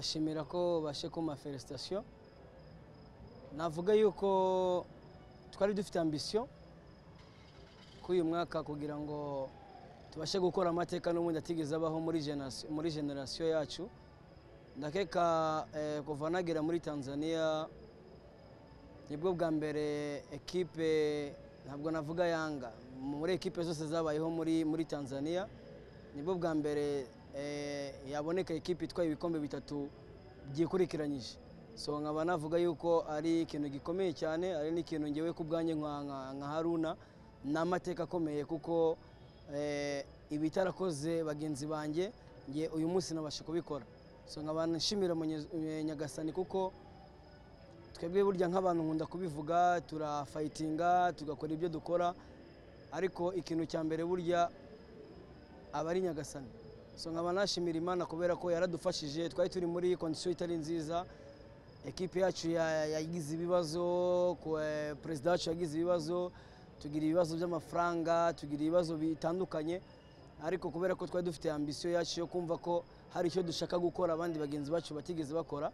Ndabashimira ko bashe kuma felicitation. Navuga yuko twari dufite ambition kuri uyu mwaka kugira ngo tubashe gukora amateka n'ubundi atigeze abaho muri generation yacu. Ndakeka kuva nagera muri Tanzania nibwo bwa mbere ekipe, ntabwo navuga Yanga, muri ekipe zose zabayeho muri Tanzania nibwo bwa mbere yaboneka ekipe itwaye ibikombe bitatu byikurikiranyije. So nkaba navuga yuko ari ikintu gikomeye cyane, ari n'ikintu ngewe ku bwanjye nka Haruna n'amateka akomeye, kuko ibitarakoze bagenzi banjye nge uyu munsi nabasha kubikora. So nkaba nshimira Nyagasani, kuko twebwe burya nk'abantu nkunda kubivuga, turafightinga tugakora ibyo dukora, ariko ikintu cya mbere burya aba ari Nyagasani. So nkaba nashimira Imana kubera ko yaradufashije. Twari turi muri condition itari nziza, ekipe yacu yagize ibibazo, president wacu yagize ibibazo, tugira ibibazo by'amafaranga, tugira ibibazo bitandukanye, ariko kubera ko twari dufite ambition yacu yo kumva ko hari icyo dushaka gukora abandi bagenzi bacu batigeze bakora,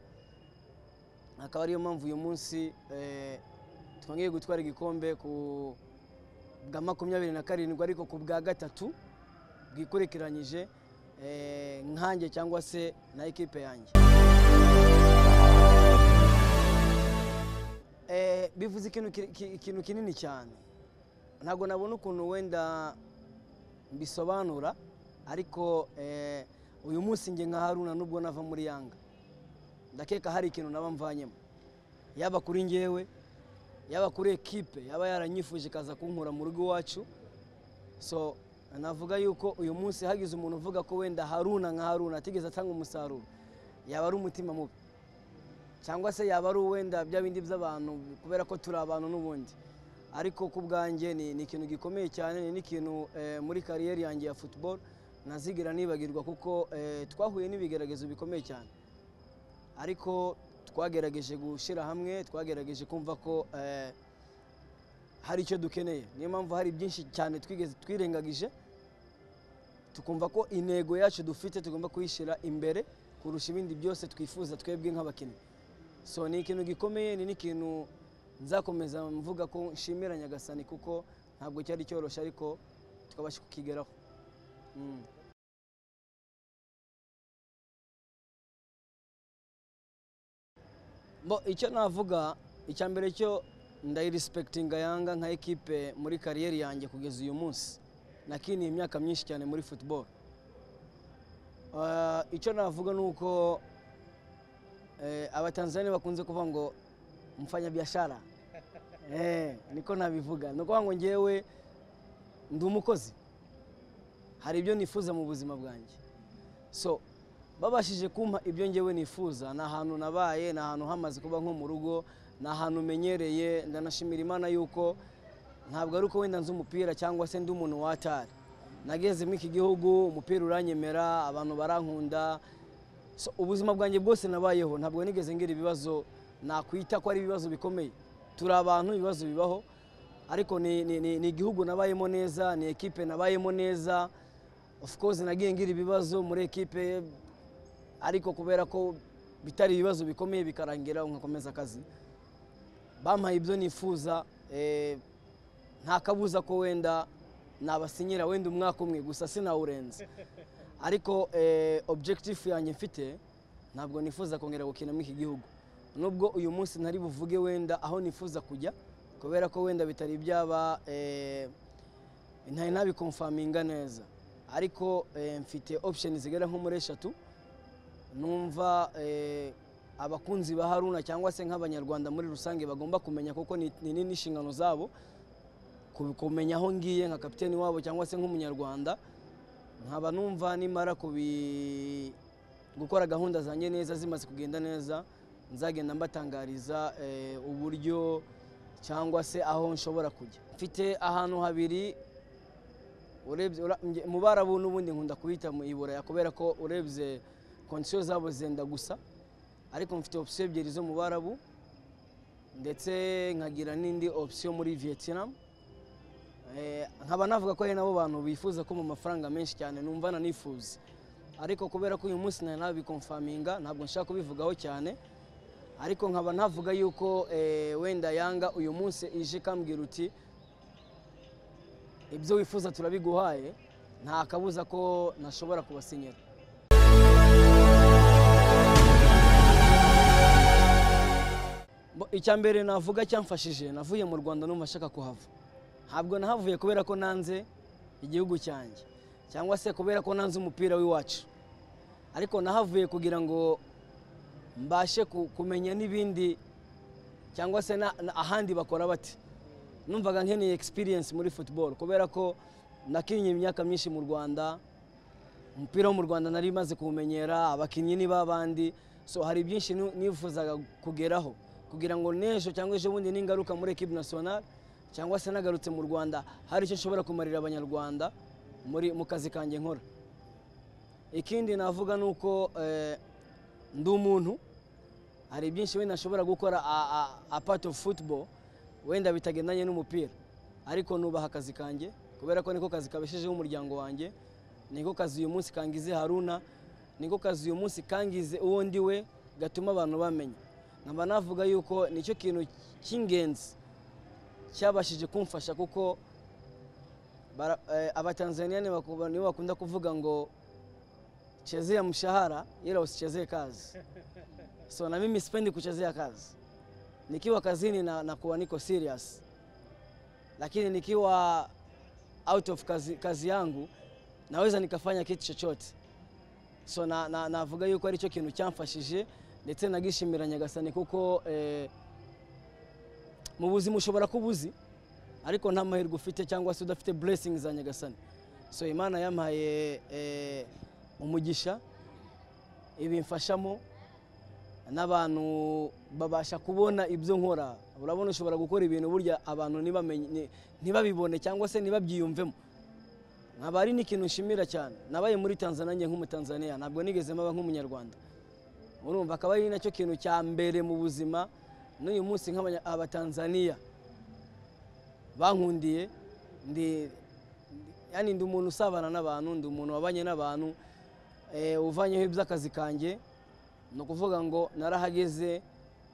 akaba ariyo mpamvu uyu munsi twongeye gutwara igikombe ku bwa 27, ariko ku bwa 3 bwikurikiranyije nkanjye cyangwa se na ekipe yanjye. Bivuze ikintu kinini cyane, ntabwo nabona ukuntu wenda mbisobanura, ariko uyu munsi nge nka Haruna nubwo nava muri Yanga ndakeka hari ikintu naba mvanyemo, yaba kuri ngewe, yaba kuri ekipe yaba yaranyifuje kaza kunkura mu rugo iwacu. So navuga yuko uyu munsi hagize umuntu uvuga ko wenda Haruna nka Haruna atigeze atanga umusaruro, yaba ari umutima mubi, cyangwa se yaba ari wenda bya bindi by'abantu, kubera ko turi abantu n'ubundi. Ariko ku bwanjye ni ikintu gikomeye cyane, ni n'ikintu muri kariyeri yanjye ya football nazigira nibagirwa, kuko twahuye n'ibigeragezo bikomeye cyane, ariko twagerageje gushyira hamwe, twagerageje kumva ko hari icyo dukeneye. Niyo mpamvu hari byinshi cyane twigeze twirengagije, tukumva ko intego yacu dufite tugomba kuyishyira imbere kurusha ibindi byose twifuza twebwe nk'abakinnyi. So ni ikintu gikomeye, ni n'ikintu nzakomeza mvuga ko nshimira Nyagasani, kuko ntabwo cyari cyoroshye ariko tukabasha kukigeraho. Bo icyo navuga, icya mbere cyo ndayirespectinga Yanga nka ekipe muri kariyeri yanjye kugeza uyu munsi. Nakiniye imyaka myinshi cyane muri football. Icyo navuga nuko Abatanzania bakunze kuvuga ngo mfanya biashara. Niko nabivuga. Nuko ngo ngewe ndi umukozi, hari ibyo nifuza mu buzima bwanjye. So babashije kumpa ibyo ngewe nifuza, na hantu nabaye, na hantu hamaze kuba nko mu rugo, na hantu menyereye. Ndanashimira Imana yuko ntabwo ari uko wenda nzi umupira cyangwa se ndi umuntu watari. Nageze muri iki gihugu umupira uranyemera, abantu barankunda. So ubuzima bwanjye bwose nabayeho ntabwo nigeze ngira ibibazo nakwita ko ari ibibazo bikomeye. Turi abantu, ibibazo bibaho, ariko ni igihugu nabayemo neza, ni ekipe nabayemo neza. Of course nagiye ngira ibibazo muri ekipe, ariko kubera ko bitari ibibazo bikomeye bikarangira nkakomeza akazi. Bampaye ibyo nifuza, nta kabuza ko wenda nabasinyira wenda umwaka umwe gusa sinawurenze. Ariko objective yanjye mfite, ntabwo nifuza kongera gukina muri iki gihugu. Nubwo uyu munsi ntari buvuge wenda aho nifuza kujya, kubera ko wenda bitari byaba ntari nabikonfaminga neza, ariko mfite option zigera nko muri 3. Numva abakunzi ba Haruna cyangwa se nk'abanyarwanda muri rusange bagomba kumenya, kuko ni n'inshingano zabo kumenya aho ngiye nka kapiteni wabo cyangwa se nk'umunyarwanda. Nkaba numva nimara gukora gahunda zanjye neza zimaze kugenda neza, nzagenda mbatangariza uburyo cyangwa se aho nshobora kujya. Mfite ahantu habiri urebye mu Barabu, n'ubundi nkunda kuhita mu Iburaya kubera ko urebye condition zabo zenda gusa, ariko mfite option ebyiri zo mu Barabu, ndetse nkagira n'indi option muri Vietnam. Nkaba navuga ko ari nabo bantu bifuza ko mu mafaranga menshi cyane numva nanifuza. Ariko kubera ko uyu munsi nari nabiconfirminga, ntabwo nshaka kubivugaho cyane, ariko nkaba ntavuga yuko wenda Yanga uyu munsi ije ikambwira uti ibyo wifuza turabiguhaye, nta kabuza ko ntashobora kubasinyira. Icya mbere navuga cyamfashije, navuye mu Rwanda numva nshaka kuhava. Ntabwo nahavuye kubera ko nanze igihugu cyanjye cyangwa se kubera ko nanze umupira w'iwacu, ariko nahavuye kugira ngo mbashe kumenya n'ibindi cyangwa se ahandi bakora bati. Numvaga nkeneye experience muri football kubera ko nakinnye imyaka myinshi mu Rwanda, umupira wo mu Rwanda nari maze kuwumenyera, abakinnyi ni babandi, so hari byinshi nifuzaga kugeraho kugira ngo n'ejo cyangwa ejo bundi ningaruka muri equipe nationale cyangwa se nagarutse mu Rwanda hari icyo nshobora kumarira abanyarwanda muri mu kazi kanjye nkora. Ikindi navuga nuko ndi umuntu, hari byinshi wenda nshobora gukora a part of football wenda bitagendanye n'umupira, ariko nubaha akazi kanjye kubera ko niko kazi kabeshejeho umuryango wanjye, niko kazi uyu munsi kangize Haruna, niko kazi uyu munsi kangize uwo ndi we, gatuma abantu bamenya. Nkaba navuga yuko nicyo kintu cy'ingenzi cyabashije kumfasha, kuko Abatanzania nibo bakunda kuvuga ngo chezea mshahara ila usichezee kazi. So na mimi sipendi kuchezea kazi. Nikiwa kazini na kuwa niko serious, lakini nikiwa out of kazi yangu naweza nikafanya kitu chochote. So navuga yuko ari cyo kintu cyamfashije ndetse nagishimira Nyagasani, kuko mu buzima ushobora kubuzi ariko nta mahirwe ufite cyangwa se udafite blessings za Nyagasani. So Imana yampaye umugisha, ibimfashamo n'abantu babasha kubona ibyo nkora. Urabona ushobora gukora ibintu burya abantu ntibabibone cyangwa se ntibabyiyumvemo. Nkaba ari n'ikintu nshimira cyane. Nabaye muri Tanzania njye nk'umutanzania, ntabwo nigeze maba nk'umunyarwanda. Urumva akaba ari nacyo kintu cya mbere mu buzima n'uyu munsi nk'abatanzania bankundiye. Yani ndi umuntu usabana n'abantu, ndi umuntu wabanye n'abantu, uvanyeho iby'akazi kanjye. Ni ukuvuga ngo narahageze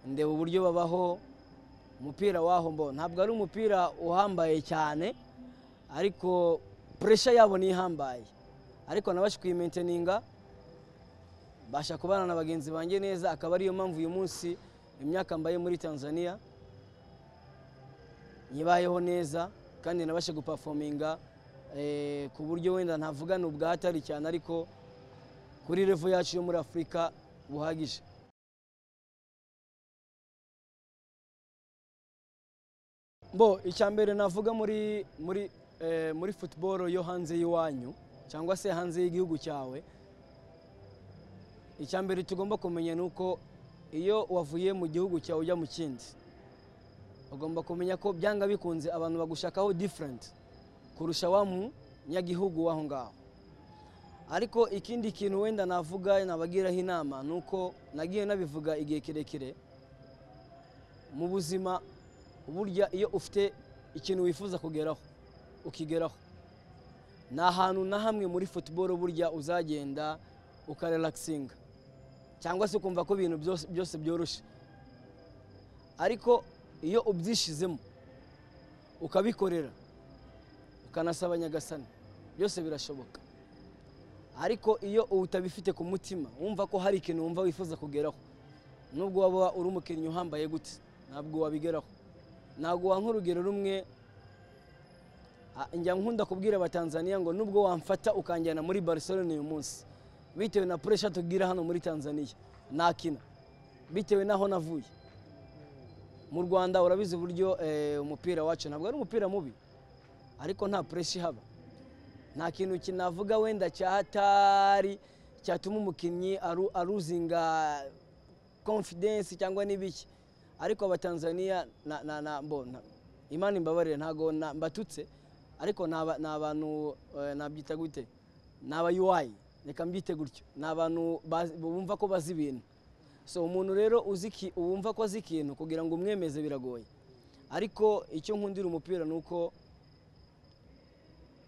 ndeba uburyo babaho. Umupira waho mbo ntabwo ari umupira uhambaye cyane, ariko pressure yabo ni ihambaye, ariko nabasha kuyimaintaininga, basha kubana na bagenzi banjye neza. Akaba ariyo mpamvu uyu munsi imyaka mbaye muri Tanzania nyibayeho neza, kandi nabasha guperforminga ku buryo wenda ntavuga n'ubwatari cyane, ariko kuri level yacu yo muri Afrika buhagije. Bo icya mbere navuga muri football yo hanze y'iwanyu cyangwa se hanze y'igihugu cyawe, icya mbere tugomba kumenya nuko iyo wavuye mu gihugu cyawe ujya mu kindi, ugomba kumenya ko byanga bikunze abantu bagushakaho different kurusha wa munyagihugu waho ngaho. Ariko ikindi kintu wenda navuga nabagiraho inama nuko nagiye nabivuga igihe kirekire mu buzima, burya iyo ufite ikintu wifuza kugeraho ukigeraho. Nta hantu na hamwe muri football burya uzagenda ukarelaxinga cyangwa se ukumva ko ibintu byose byoroshye, ariko iyo ubyishizemo ukabikorera ukanasaba Nyagasani byose birashoboka. Ariko iyo utabifite ku mutima wumva ko hari ikintu wumva wifuza kugeraho, nubwo waba uri umukinnyi uhambaye gute ntabwo wabigeraho. Ntabwo wanka urugero rumwe, njya nkunda kubwira abatanzania ngo nubwo wamfata ukanjyana muri Barcelona uyu munsi, bitewe na pressure tugira hano muri Tanzania nakina, bitewe naho navuye mu Rwanda. Urabizi uburyo umupira wacu ntabwo ari umupira mubi, ariko nta pressure ihaba. Nta kintu kinavuga wenda cyahatari cyatuma umukinnyi aruzinga confidence cyangwa n'ibiki. Ariko abatanzania na Imana imbabarire ntago mbatutse, ariko ni abantu nabyita gute, ni aba UI, reka mbyite gutyo, ni abantu bumva ko bazi ibintu. So umuntu rero wumva ko azi ikintu kugira ngo umwemeze biragoye. Ariko icyo nkundira umupira nuko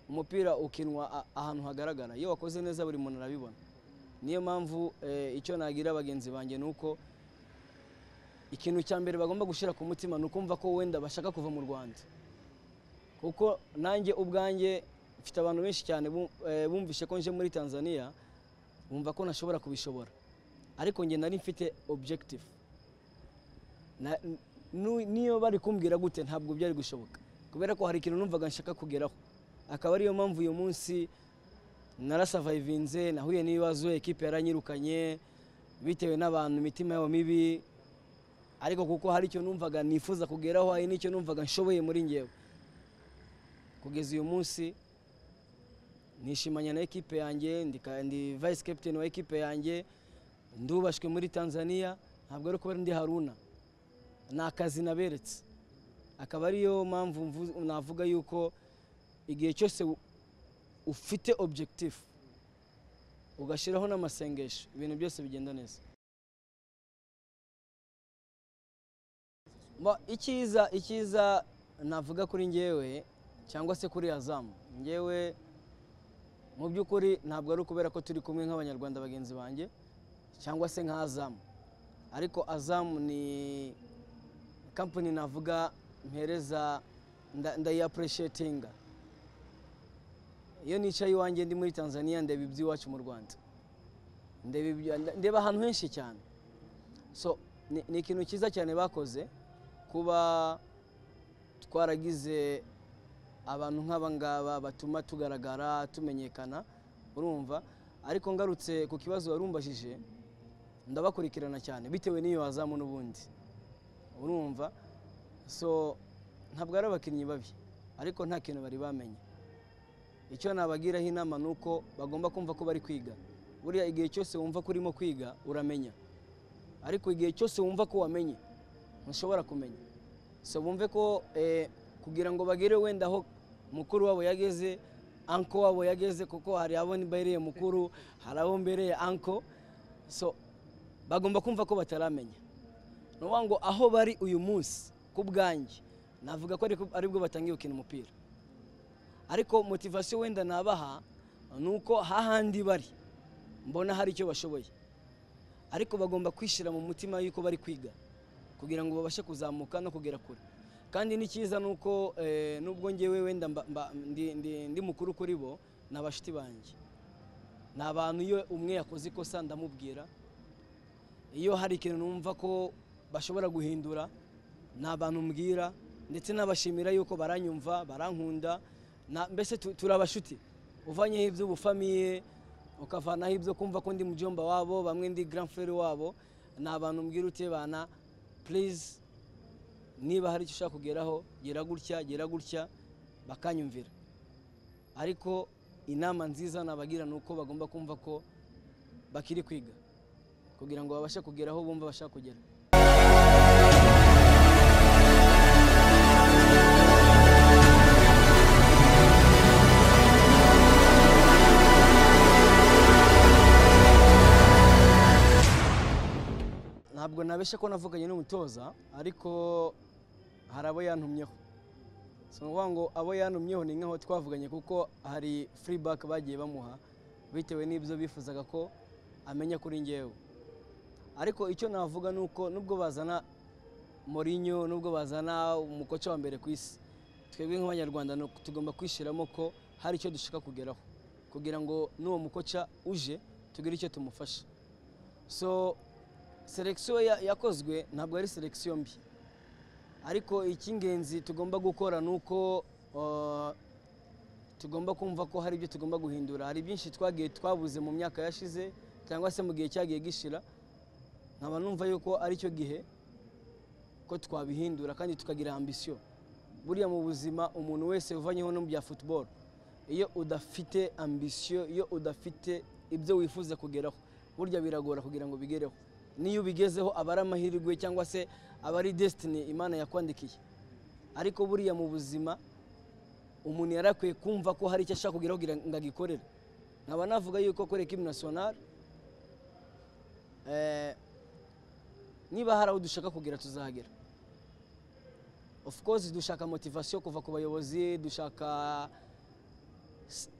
umupira ukinwa ahantu hagaragara, iyo wakoze neza buri muntu arabibona. Niyo mpamvu icyo nagira bagenzi banjye nuko ikintu cya mbere bagomba gushyira ku mutima ni ukumva ko wenda bashaka kuva mu Rwanda, kuko nanjye ubwanjye mfite abantu benshi cyane bumvishe ko nje muri Tanzania bumva ko nashobora kubishobora, ariko njye nari mfite objective. Niyo bari kumbwira gute ntabwo byari gushoboka, kubera ko hari ikintu numvaga nshaka kugeraho. Akaba ariyo mpamvu uyu munsi narasavayivinze, nahuye n'ibibazo, ekipe yaranyirukanye bitewe n'abantu imitima yabo mibi, ariko kuko hari icyo numvaga nifuza kugeraho, hari n'icyo numvaga nshoboye muri njyewe. Kugeza uyu munsi nishimanya na ekipe yanjye, ndi vice captain wa ekipe yanjye, ndubashwe muri Tanzania, ntabwo ari kubera ndi Haruna, ni akazi naberetse. Akaba ariyo mpamvu navuga yuko igihe cyose ufite objective ugashyiraho n'amasengesho, ibintu byose bigenda neza. Icyiza navuga kuri njyewe cyangwa se kuri Azam, njyewe mu by'ukuri ntabwo ari ukubera ko turi kumwe nk'abanyarwanda bagenzi banjye cyangwa se nka Azam, ariko Azam ni company navuga mpereza ndayiappreciatinga. Iyo nicaye iwanjye ndi muri Tanzania ndeba iby'iwacu mu Rwanda, ndeba ahantu henshi cyane. So ni ikintu cyiza cyane bakoze kuba twaragize abantu nk'aba ngaba batuma tugaragara tumenyekana, urumva. Ariko ngarutse ku kibazo warumbajije, ndabakurikirana cyane bitewe n'iyo Azam n'ubundi, urumva. So ntabwo ari abakinnyi babi, ariko nta kintu bari bamenye. Icyo nabagiraho inama ni uko bagomba kumva ko bari kwiga. Buriya igihe cyose wumva ko urimo kwiga uramenya, ariko igihe cyose wumva ko wamenye ntushobora kumenya. So bumve ko kugira ngo bagere wenda aho mukuru wabo yageze, anko wabo yageze, kuko hari abo mbereye mukuru, hari abo mbereye anko. So bagomba kumva ko bataramenya. Ni ukuvuga ngo aho bari uyu munsi ku bwanjye navuga ko aribwo batangiye gukina umupira, ariko motivation wenda nabaha nuko hahandi bari mbona hari icyo bashoboye, ariko bagomba kwishira mu mutima yuko bari kwiga kugira ngo babashe kuzamuka no kugera kure. Kandi ni cyiza nuko nubwo ngewe wenda ndi mukuru kuri bo, n'abashiti banjye ni abantu iyo umwe yakoze ikosa ndamubwira, iyo hari ikintu numva ko bashobora guhindura ni abantu mbwira, ndetse nabashimira yuko baranyumva barankunda, mbese turabashuti. Uvanyeho iby'ubufamiye ukavanaho ibyo kumva ko ndi mujomba wabo, bamwe ndi grand frère wabo, ni abantu mbwira uti bana please, niba hari icyo ushaka kugeraho gera gutya gera gutya, bakanyumvira. Ariko inama nziza nabagira ni uko bagomba kumva ko bakiri kwiga kugira ngo babashe kugeraho bumva bashaka kugera. Ntabwo nabeshe ko navuganye n'umutoza, ariko hari abo yantumyeho. So ngo abo yantumyeho ni nkaho twavuganye, kuko hari free back bagiye bamuha bitewe n'ibyo bifuzaga ko amenya kuri njyewe. Ariko icyo navuga nuko nubwo bazana Mourinho, nubwo bazana umukoca wa mbere ku isi, twebwe nk'abanyarwanda tugomba kwishiramo ko hari icyo dushaka kugeraho kugira ngo n'uwo mukoca uje tugire icyo tumufasha. So selection yakozwe ntabwo ari selection mbi, ariko icy'ingenzi tugomba gukora nuko tugomba kumva ko hari ibyo tugomba guhindura. Hari byinshi twagiye twabuze mu myaka yashize cyangwa se mu gihe cyagiye gishira, nkaba numva yuko ari cyo gihe ko twabihindura kandi tukagira ambition. Buriya mu buzima umuntu wese uvanyeho no mu bya football, iyo udafite ambition, iyo udafite ibyo wifuza kugeraho, burya biragora kugira ngo bigereho. Niyo ubigezeho aba ari amahirwe cyangwa se aba ari destiny Imana yakwandikiye. Ariko buriya mu buzima umuntu yarakwiye kumva ko hari icyo ashaka kugeraho kugira ngo agikorere. Nkaba navuga yuko kuri équipe nationale niba hari aho dushaka kugera tuzahagera. Of course dushaka motivation kuva ku bayobozi, dushaka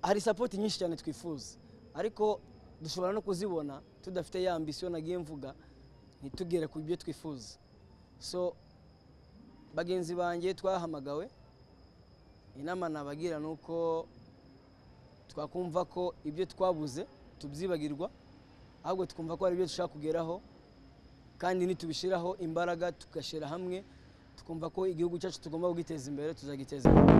hari support nyinshi cyane twifuza, ariko Dushobora no kuzibona tudafite ya ambition nagiye mvuga, ntitugere ku byo twifuza. So bagenzi banjye twahamagawe, inama nabagira nuko twakumva ko ibyo twabuze tubyibagirwa, ahubwo tukumva ko hari ibyo dushaka kugeraho, kandi nitubishiraho imbaraga tugashyira hamwe, tukumva ko igihugu cyacu tugomba kugiteza imbere, tuzagiteza imbere.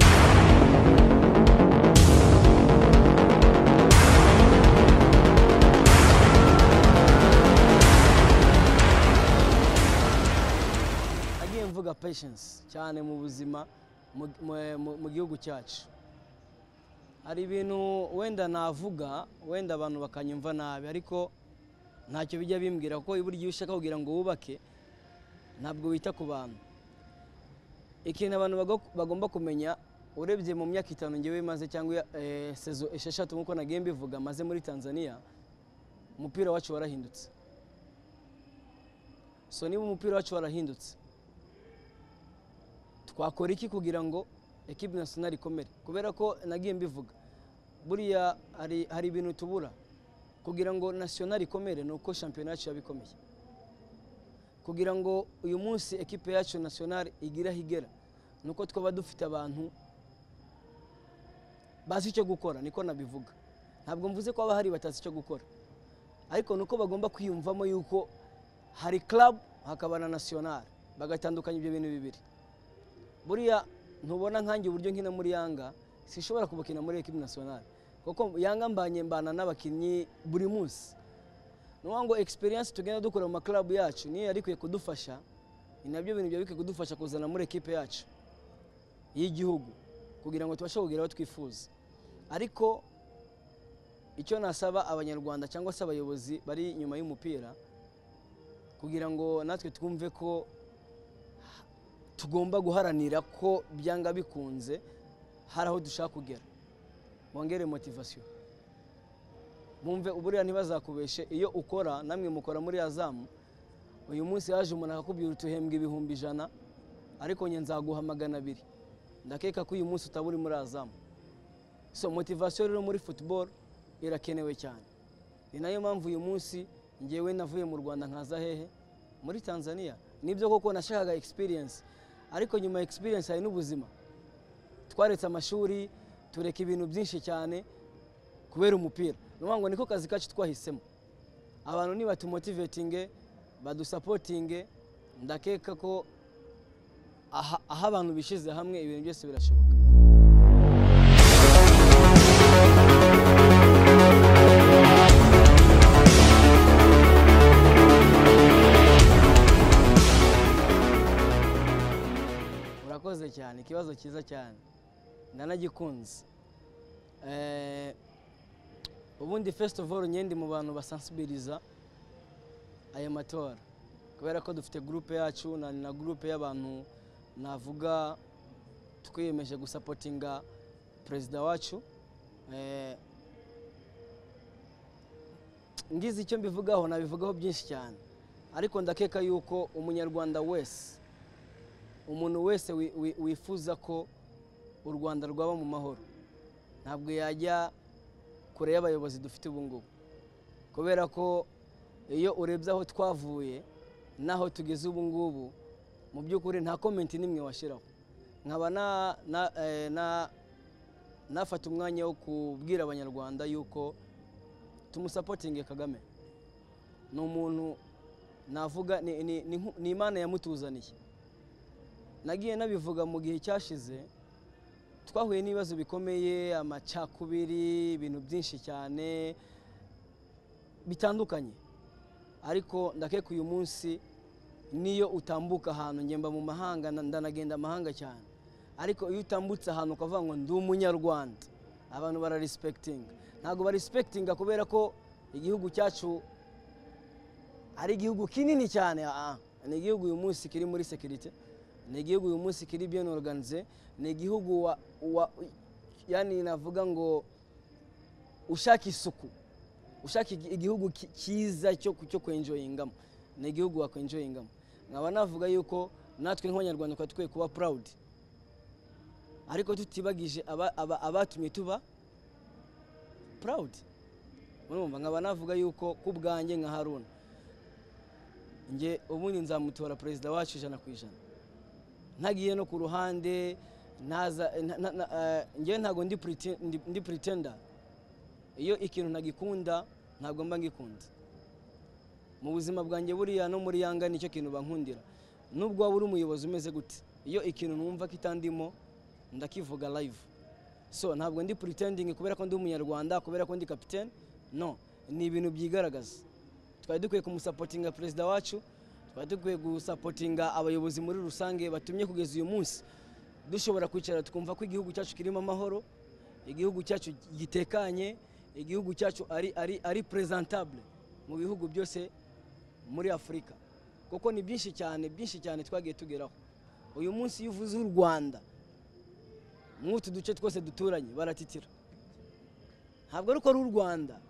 Nagiye mvuga patience cyane mu buzima mu gihugu cyacu. Hari ibintu wenda navuga wenda abantu bakanyumva nabi, ariko ntacyo bijya bimbwira, kuko burya iyo ushaka kugira ngo wubake ntabwo wita ku bantu. Ikintu abantu bagomba kumenya, urebye mu myaka 5 ngewe maze cyangwa sezo 6 nkuko nagiye mbivuga maze muri Tanzania, umupira wacu warahindutse. So niba umupira wacu warahindutse, twakora iki kugira ngo equipe nationale ikomere? Kubera ko nagiye mbivuga, buriya hari ibintu tubura kugira ngo nationale ikomere, nuko shampiyona yacu yabikomeye. Kugira ngo uyu munsi equipe yacu nationale igira higera, nuko twaba dufite abantu bazi icyo gukora, niko nabivuga. Ntabwo mvuze ko abahari batazi icyo gukora, ariko nuko bagomba kwiyumvamo yuko hari club hakaba na nationale, bagatandukanya ibyo bintu bibiri. Buriya ntubona nkanjye uburyo nkina muri Yanga, sishobora kubakina muri equipe nationale, kuko Yanga mbanye mbana n'abakinnyi buri munsi. Nuko ngo experience tugenda dukora mu club yacu niyo yari ikwiye kudufasha, ni nabyo bintu byari bikwiye kudufasha kuzana muri equipe yacu y'igihugu kugira ngo tubashe kugera aho twifuza. Ariko icyo nasaba abanyarwanda cyangwa se abayobozi bari inyuma y'umupira, kugira ngo natwe twumve ko tugomba guharanira ko byanga bikunze hari aho dushaka kugera, bongere motivation, bumve uburiya ntibazakubeshe. Iyo ukora namwe mukora muri Azam, uyu munsi yaje umuntu akakubwira utuhembwe 100,000, ariko nge nzaguha 200, ndakeka ko uyu munsi utaburi muri Azam. So motivation rero muri football irakenewe cyane. Ni nayo mpamvu uyu munsi ngewe navuye mu Rwanda nkaza hehe? Muri Tanzania. Nibyo koko nashakaga experience, ariko nyuma ya experience hari n'ubuzima. Twaretse amashuri, tureka ibintu byinshi cyane kubera umupira. Nuvuga ngo niko kazi kacu twahisemo. Abantu niba tumotivatinge, badusupportinge, ndakeka ko aha abantu bishize hamwe ibintu byose birashoboka. Urakoze cyane, ikibazo cyiza cyane, ndanagikunze. Ubundi first of all nyendi mu bantu basensibiliza aya matora, kubera ko dufite groupe yacu na groupe y'abantu navuga twiyemeje gusapotinga president wacu. Ngize icyo mbivugaho nabivugaho byinshi cyane, ariko ndakeka yuko umunyarwanda wese, umuntu wese wifuza ko u Rwanda rwaba mu mahoro, ntabwo yajya kure y'abayobozi dufite ubu ngubu, kubera ko iyo urebye aho twavuye naho tugeze ubu ngubu, mu by'ukuri nta comment nimwe washiraho. Nkaba nafata umwanya wo kubwira abanyarwanda yuko tumusapotinge Kagame. Ni umuntu navuga ni Imana yamutuzaniye. Nagiye nabivuga mu gihe cyashize, twahuye n'ibibazo bikomeye, amacakubiri, ibintu byinshi cyane bitandukanye, ariko ndakeka uyu munsi niyo utambuka ahantu, ngemba mu mahanga, ndanagenda amahanga cyane, ariko iyo utambutse ahantu ukavuga ngo ndi umunyarwanda, abantu bararespectinga. Ntabwo barespectinga kubera ko igihugu cyacu ari igihugu kinini cyane, ni igihugu uyu munsi kiri muri security, ni igihugu uyu munsi kiri bien organisé, ni igihugu yani navuga ngo ushaka isuku, ushaka igihugu cyiza cyo kwenjoyingamo, ni igihugu wakwenjoyingamo. Nkaba navuga yuko natwe nk'abanyarwanda twari dukwiye kuba proud, ariko tutibagije abatumye tuba proud. Urumva nkaba navuga yuko ku bwanjye nka Haruna, nge ubundi nzamutora perezida wacu 100%, ntagiye no ku ruhande ntaza. Ngewe ntabwo ndi pretender. Iyo ikintu ntagikunda, ntabwo mba ngikunda mu buzima bwanjye. Buriya no muri Yanga nicyo kintu bankundira. Nubwo waba uri umuyobozi umeze gute, iyo ikintu numva kitandimo ndakivuga live. So ntabwo ndi pretending kubera ko ndi umunyarwanda, kubera ko ndi capitaine, no, ni ibintu byigaragaza. Twari dukwiye kumusapotinga perezida wacu, twari dukwiye gusapotinga abayobozi muri rusange batumye kugeza uyu munsi dushobora kwicara tukumva ko igihugu cyacu kirimo amahoro, igihugu cyacu gitekanye, igihugu cyacu ari presentable mu bihugu byose muri Afurika, kuko ni byinshi cyane, byinshi cyane twagiye tugeraho. Uyu munsi iyo uvuze u Rwanda mw'utu duce twose duturanye baratitira. Ntabwo ari uko ari u Rwanda,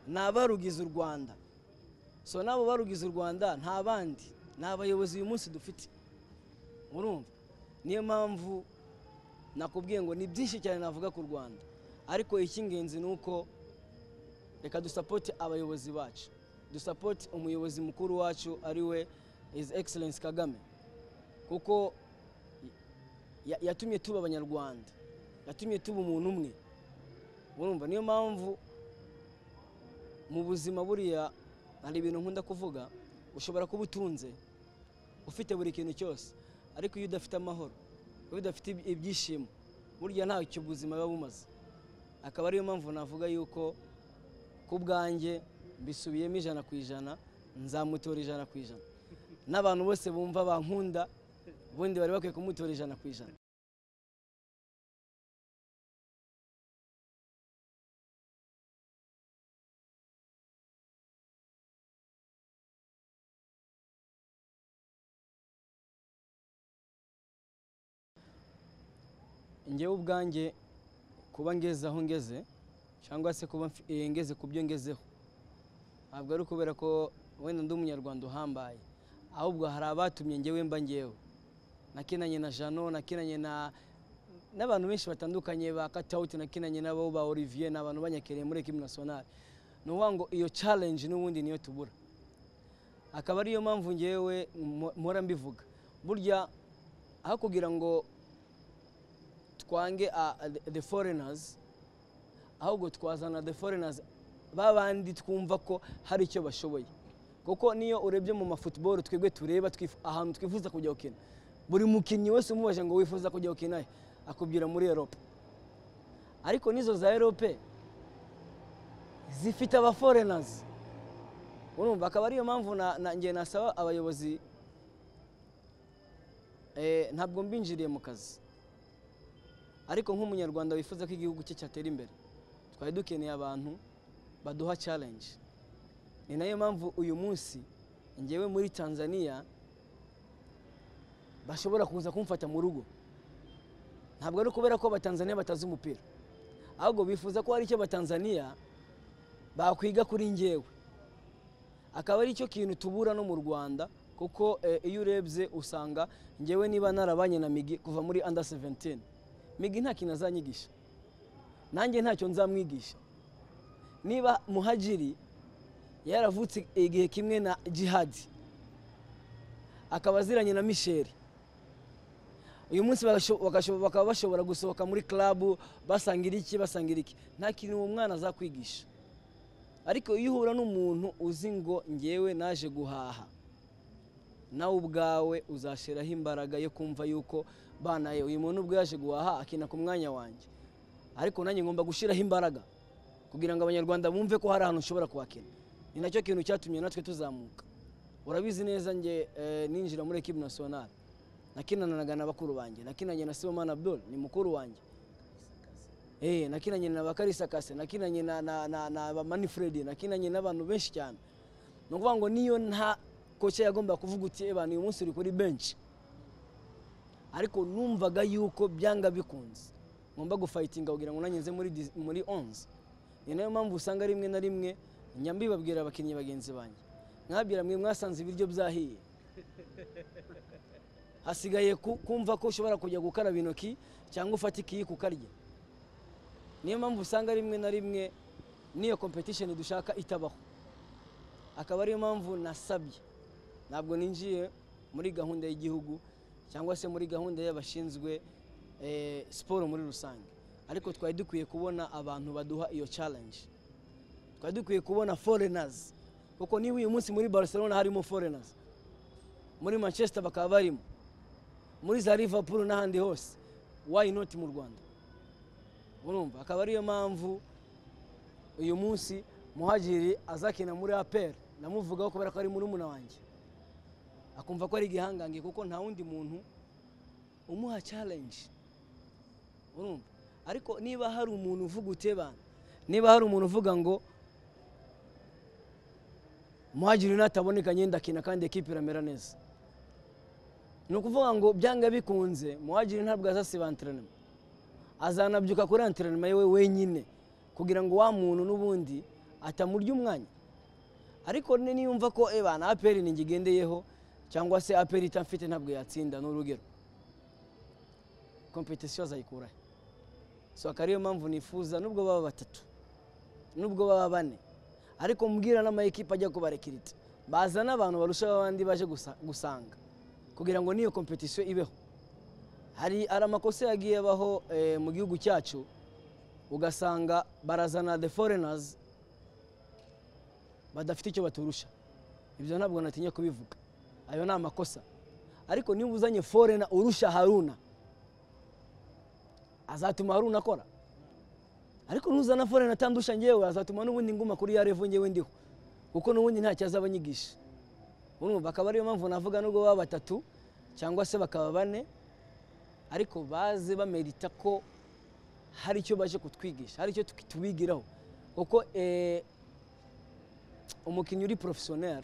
ni abarugize u Rwanda. So nabo barugize u Rwanda nta bandi, ni abayobozi uyu munsi dufite. Urumva niyo mpamvu nakubwiye ngo ni byinshi cyane navuga ku Rwanda, ariko icy'ingenzi ni uko reka dusapote abayobozi bacu, dusapote umuyobozi mukuru wacu ari we His Excellence Kagame, kuko yatumye tuba abanyarwanda, yatumye tuba umuntu umwe. Urumva niyo mpamvu mu buzima buriya hari ibintu nkunda kuvuga: ushobora kuba utunze, ufite buri kintu cyose, ariko iyo udafite amahoro, iyo udafite ibyishimo, burya ntacyo ubuzima buba bumaze. Akaba ariyo mpamvu navuga yuko ku bwanjye mbisubiyemo 100%, nzamutora 100%, n'abantu bose bumva bankunda ubundi bari bakwiye kumutora 100%. Njyewe ubwanjye kuba ngeze aho ngeze, cyangwa se kuba ngeze ku byo ngezeho, ntabwo ari ukubera ko wenda ndi umunyarwanda uhambaye, ahubwo hari abatumye njyewe mba njyewe. Nakinanye na Jano, nakinanye na n'abantu benshi batandukanye ba Katauti, nakinanye nabo ba Olivier, n'abantu banyakereye muri équipe nationale. Ni ukuvuga ngo iyo challenge n'ubundi niyo tubura, akaba ariyo mpamvu njyewe mpora mbivuga. Burya aho kugira ngo twange the foreigners, ahubwo twazana the foreigners babandi twumva ko hari icyo bashoboye, kuko niyo urebye mu mafootball twebwe tureba ahantu twifuza kujya gukina, buri mukinnyi wese umubaje ngo wifuza kujya gukina he, akubwira muri Europe. Ariko nizo za Europe zifite aba foreigners. Urumva akaba ariyo mpamvu na ngiye nasaba abayobozi, ntabwo mbinjiriye mu kazi, ariko nk'umunyarwanda wifuza ko igihugu cye cyatera imbere, twari dukeneye abantu baduha challenge. Ni nayo mpamvu uyu munsi njyewe muri Tanzania bashobora kuza kumfata mu rugo. Ntabwo ari kubera ko abatanzania batazi umupira, ahubwo bifuza ko hari icyo abatanzania bakwiga kuri njyewe. Akaba ari cyo kintu tubura no mu Rwanda, kuko iyo urebye usanga njyewe niba narabanye na Migi kuva muri under 17, Migi nta kintu azanyigisha, nanjye ntacyo nzamwigisha. Niba Muhajiri yaravutse igihe kimwe na Jihad, akaba aziranye na Michel, uyu munsi bakaba bashobora gusohoka muri club basangira iki, basangira iki, nta kintu uwo mwana azakwigisha. Ariko iyo uhura n'umuntu uzi ngo njyewe naje guhaha, nawe ubwawe uzashiraho imbaraga yo kumva yuko bana ye uyu muntu ubwo yaje guhaha akina ku mwanya wanjye, ariko nanjye ngomba gushiraho imbaraga kugira ngo abanyarwanda bumve ko hari ahantu ushobora kuhakina. Ni nacyo kintu cyatumye natwe tuzamuka. Urabizi neza nge ninjira muri équipe nationale nakinanaga na bakuru banjye, nakinanye na Sibomana Abdul ni mukuru wanjye, nakinanye na Bakarisa Kase, nakinanye na ba Manfred, nakinanye n'abantu benshi cyane. Ni ukuvuga ngo niyo nta kocha yagomba kuvuga uti ebana uyu munsi uri kuri bench, ariko numvaga yuko byanga bikunze ngomba gufightinga kugira ngo nanjye nze muri 11. Ni nayo mpamvu usanga rimwe na rimwe njya mbibabwira abakinnyi bagenzi banjye, nkababwira mwe mwasanze ibiryo byahiye, hasigaye kumva ko ushobora kujya gukaraba intoki cyangwa ufata ikiyiko ukarya. Niyo mpamvu usanga rimwe na rimwe Niyo competition dushaka itabaho. Akaba ariyo mpamvu nasabye, ntabwo ninjiye muri gahunda y'igihugu cyangwa se muri gahunda y'abashinzwe siporo muri rusange, ariko twari dukwiye kubona abantu baduha iyo challenge. Twari dukwiye kubona foreigners, kuko niba uyu munsi muri Barcelona harimo foreigners, muri Manchester bakaba barimo, muri za Liverpool n'ahandi hose, why not mu Rwanda? Urumva, akaba ariyo mpamvu uyu munsi Muhajiri azakina muri APR, namuvugaho kubera ko ari murumuna wanjye, akumva ko ari igihangange kuko nta wundi muntu umuha challenge. Urumva, ariko niba hari umuntu uvuga utebana, niba hari umuntu uvuga ngo Muhajiri nataboneka ngenda akina kandi ekipe iramera neza, ni ukuvuga ngo byanga bikunze Muhajiri ntabwo azasiba entraînement, azanabyuka kuri entraînement yewe wenyine kugira ngo wa muntu n'ubundi atamurya umwanya. Ariko niyumva ko ebana APR ningigendeyeho cyangwa se APR itamfite ntabwo yatsinda, n'urugero competition azayikurahe? So akariyo mpamvu nifuza nubwo baba batatu, nubwo baba bane, ariko mbwira n'ama ekipe ajya kubarekirita bazana abantu barusha abandi baje gusanga kugira ngo niyo competition ibeho. Hari amakosa yagiye abaho mu gihugu cyacu, ugasanga barazana the foreigners badafite icyo baturusha. Ibyo ntabwo natinya kubivuga, ayo ni amakosa. Ariko niba uzanye foreigner urusha Haruna, azatuma Haruna akora. Ariko nuzana foreigner atandusha ngewe, azatuma n'ubundi nguma kuri ya level ngewe ndiho, kuko n'ubundi ntacyo azabanyigisha. Urumva, akaba ariyo mpamvu navuga nubwo baba batatu cyangwa se bakaba bane, ariko baze bamerita ko hari icyo baje kutwigisha, hari icyo tubigiraho. Kuko umukinnyi uri professionnel,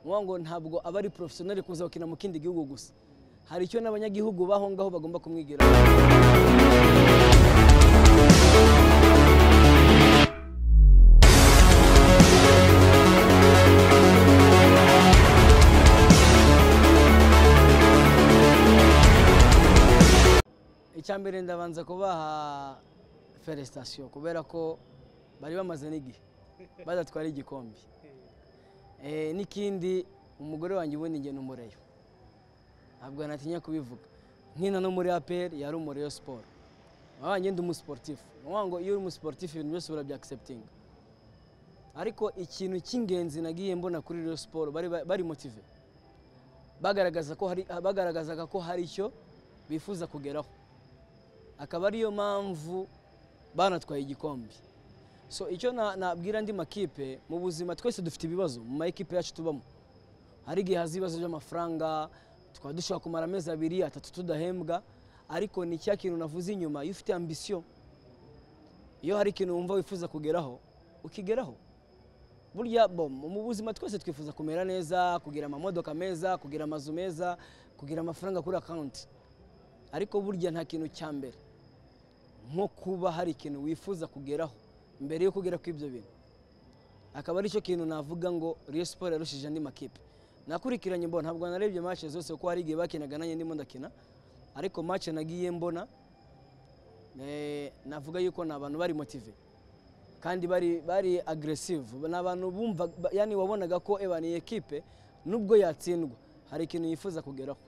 ngo ntabwo aba ari professionnel kuza gukina mu kindi gihugu gusa, hari icyo n'abanyagihugu baho ngaho bagomba kumwigiraho. Icyambere ndabanza kubaha felicitation kubera ko bari bamaze n'igihe badatwara igikombe. N'ikindi, umugore wanjye ubundi nge n'umureyo, ntabwo natinya kubivuga, nkina no muri APR yari umureyo sport, wanjye ndi umusportif. Ngo iyo uri umusportif ibintu byose urabya accepting. Ariko ikintu cy'ingenzi nagiye mbona kuri Rayon Sport, bari motive, bagaragazaga ko hari icyo bifuza kugeraho, akaba ariyo mpamvu banatwaye igikombe. So icyo nabwira andi makipe, mu buzima twese dufite ibibazo mu makipe yacu tubamo. Hari igihe haza ibibazo by'amafaranga, tukaba dushobora kumara amezi 2 3 tudahembwa, ariko ni cya kintu navuze inyuma, iyo ufite ambition, iyo hari ikintu wumva wifuza kugeraho, ukigeraho. Burya bo mu buzima twese twifuza kumera neza, kugira amamodoka meza, kugira amazu meza, kugira amafaranga kuri account. Ariko burya nta kintu cya mbere nko kuba hari ikintu wifuza kugeraho mbere yo kugera ku ibyo bintu. Akaba ari cyo kintu navuga ngo Rayon Sport yarushije andi makipe. Nakurikiranye mbona, ntabwo narebye match zose kuko hari igihe bakinaga nanjye ndimo ndakina, ariko match nagiye mbona navuga yuko ni abantu bari motive kandi bari aggressive, ni abantu bumva, yani wabonaga ko eba ni ekipe nubwo yatsindwa hari ikintu yifuza kugeraho.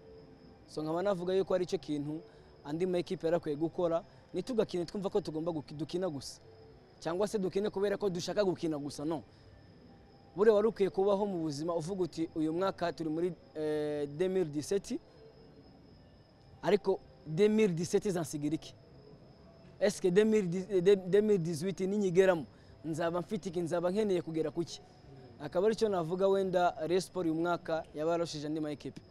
So nkaba navuga yuko ari cyo kintu andi ma ekipe yarakwiye gukora, nitugakine twumva ko tugomba dukina gusa, cyangwa se dukine kubera ko dushaka gukina gusa. No, bure wari ukwiye kubaho mu buzima uvuga uti uyu mwaka turi muri 2017, ariko 2017 zansigira iki? Eske 2018 ninyigeramo nzaba mfite iki? Nzaba nkeneye kugera kuki? Akaba aricyo navuga wenda Rayon Sport uyu mwaka yabarushije andi ma ekipe.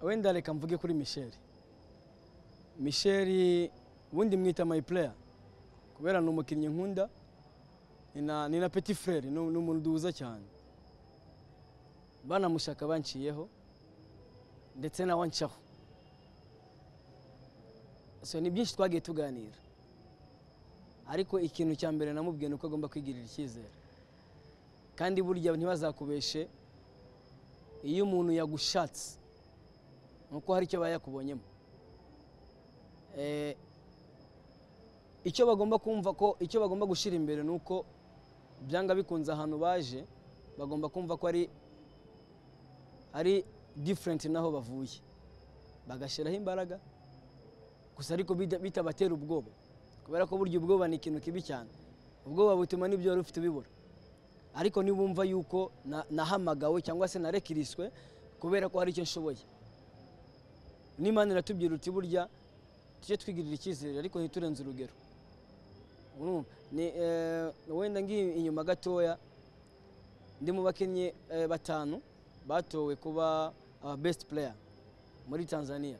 Wenda reka mvuge kuri Michel. Michel ubundi mwita my player kubera ni umukinnyi nkunda, ni na petit frère, ni umuntu duhuza cyane. Banamushaka banciyeho, Ndetse nawe ancaho. So ni byinshi twagiye tuganira, ariko ikintu cya mbere namubwiye ni uko agomba kwigirira icyizere. Kandi burya ntibazakubeshe, iyo umuntu yagushatse nuko hari icyo aba yakubonyemo. Icyo bagomba kumva ko icyo bagomba gushyira imbere ni uko byanga bikunze ahantu baje bagomba kumva ko ari different naho bavuye, bagashyiraho imbaraga gusa, ariko bitabatera ubwoba, kubera ko burya ubwoba ni ikintu kibi cyane. Ubwoba butuma n'ibyo wari ufite ubibura. Ariko nibumva yuko nahamagawe cyangwa se narekiriswe kubera ko hari icyo nshoboye, n'Imana iratubwira uti burya tujye twigirira icyizere ariko ntiturenze urugero. Urumva? Ni wenda ngiye inyuma gatoya, ndi mu bakinnyi 5 batowe kuba aba best player muri Tanzania.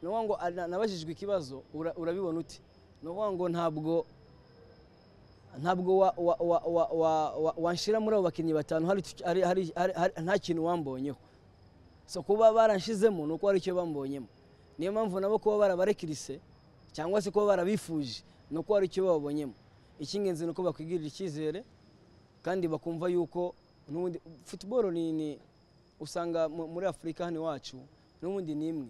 Ni ukuvuga ngo, nabajijwe ikibazo, urabibona ute? Ni ukuvuga ngo ntabwo wanshira muri abo bakinnyi 5 hari nta kintu wambonyeho. So kuba baranshizemo ni uko hari icyo bambonyemo. Niyo mpamvu nabo kuba barabarekirise cyangwa se kuba barabifuje ni uko hari icyo babonyemo. Icy'ingenzi ni uko bakwigirira icyizere kandi bakumva yuko n'ubundi football ni usanga muri Afurika hano iwacu n'ubundi ni imwe,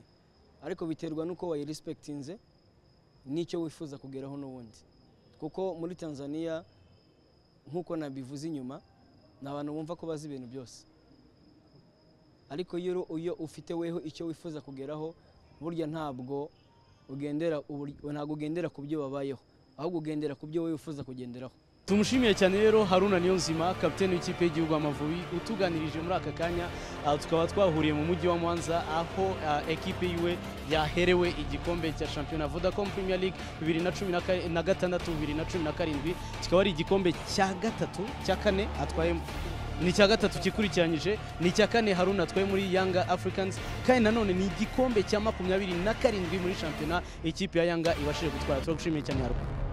ariko biterwa n'uko wayirespectinze n'icyo wifuza kugeraho n'ubundi. Kuko muri Tanzania nk'uko nabivuze inyuma, ni abantu bumva ko bazi ibintu byose, ariko iyo ufite weho icyo wifuza kugeraho, burya ntabwo ugendera ku byo babayeho, ahubwo ugendera ku byo wowe wifuza kugenderaho. Tumushimiye cyane rero Haruna Niyonzima, kapiteni w'ikipe y'igihugu Amavubi, utuganirije muri aka kanya. Tukaba twahuriye mu mujyi wa Mwanza aho ekipe yiwe yaherewe igikombe cya shampiyona Vodacom Premier League 2016 2017, kikaba ari igikombe cya gatatu, cya kane atwaye, ni icya gatatu kikurikiranyije, ni icya kane Haruna atwaye muri Yanga Africans, kandi nanone ni igikombe cya 27 muri shampiyona ikipe ya Yanga ibashije gutwara. Turagushimiye cyane Haruna.